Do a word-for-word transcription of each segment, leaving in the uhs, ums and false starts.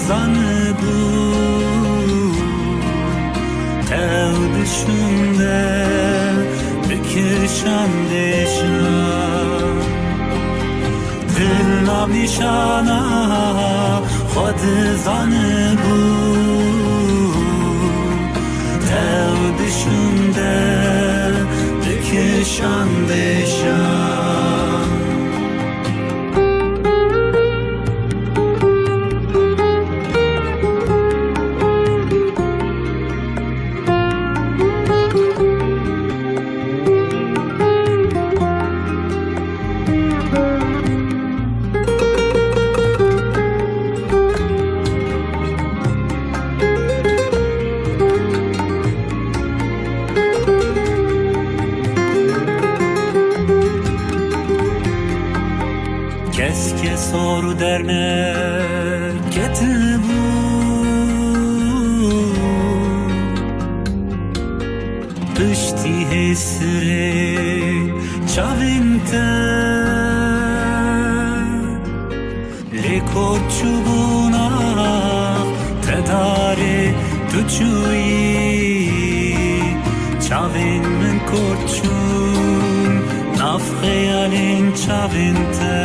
Zanibû tew dişûnde dikişandê şan. Dil nav nîşana xwe dizanibû tew dişûnde dikişandê şan. Kes kes or derneketibû. Piştî hêsirê çavên te lê kor çûbûna te darê tu çûyî. Çavên min kor çûn nav xeyalên çavên te.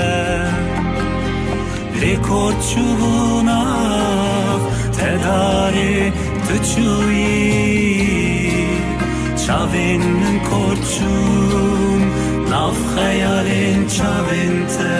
Lê kor çûbûna te darê tu çûyî. Çavên min kor çûn nav xeyalên çavên te.